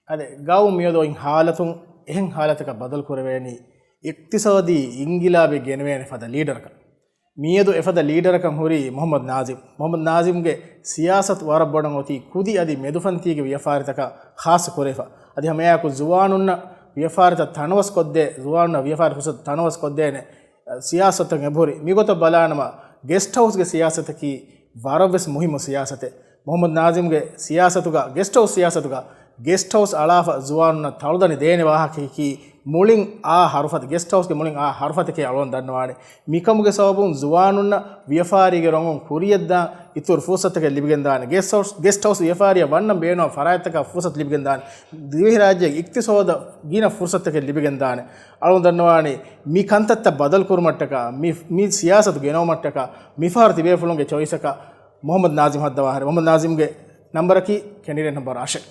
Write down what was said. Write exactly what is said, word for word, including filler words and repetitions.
އަދި ގައުމު މިއަދު އޮތް ހާލަތުން އެހެން ހާލަތަކަށް ބަދަލު ކުރެވޭނީ އިޤްތިޞާދީ އިންގިލާބެއް ގެނެވޭނެ ފަދަ ލީޑަރަކަށް. މިއަދު އެފަދަ ލީޑަރަކަށް ހުރީ މުޙައްމަދު ނާޒިމް. މުޙައްމަދު ނާޒިމްގެ ސިޔާސަތު ވަރަށް ބޮޑަށް އޮތީ ކުދި އަދި މެދުފަންތީގެ ވިޔަފާރިތަކަށް ޚާއްޞަ ކުރެވިފަ. އަދި ހަމައެއާއެކު ޒުވާނުންނަށް ވިޔަފާރިތައް ތަނަވަސް ކޮށްދޭ، ޒުވާނުންނަށް ވިޔަފާރި ފުރުސަތު ތަނަވަސް ކޮށްދޭނެ ސިޔާސަތުތައް އެބަހުރި. މިގޮތަށް ބަލާނަމަ، ގެސްޓް ހައުސްގެ ސިޔާސަތަކީ ވަރަށްވެސް މުހިއްމު ސިޔާސަތެއް. މުޙައްމަދު ނާޒިމްގެ ސިޔާސަތުގަ، ގެސްޓް ހައުސް ސިޔާސަތުގަ، ގެސްޓް ހައުސް އަޅާފަ ޒުވާނުންނަށް ތަޅުދަނޑި ދޭނެ ވާހަކަޔަކީ މުޅިން އާ ހަރުފަތި، ގެސްޓް ހައުސްގެ މުޅިން އާ ހަރުފަތެކޭ އަޅުގަނޑު ދަންނަވާނެ. މިކަމުގެ ސަބަބުން ޒުވާނުންނަށް ވިޔަފާރީގެ ރޮނގުން ކުރިޔަށްދާން އިތުރު ފުރުސަތުތަކެއް ލިބިގެންދާނެ. ގެސްޓް ހައުސް، ގެސްޓް ހައުސް ވިޔަފާރިއަށް ވަންނަން ބޭނުން ފަރާތްތަކަށް ފުރުސަތު ލިބިގެންދާނެ. ދިވެހިރާއްޖޭގެ އިޤްތިޞާދަށް ގިނަ ފުރުސަތުތަކެއް ލިބިގެންދާނެ. އަޅުގަނޑު ދަންނަވާނީ މި ކަންތައްތައް ބަދަލު ކުރުމަށްޓަކާ، މި، މި ސިޔާސަތު ގެނައުމަށްޓަކާ، މިފަހަރު ތިބޭފުޅުންގެ ޗޮއިސަކަށް މުޙައްމަދު ނާޒިމް ހައްދަވާހެރެ. މުޙައްމަދު ނާޒިމްގެ ނަންބަރަކީ ކެނޑިޑޭޓް ނަންބަރު އަށެއް.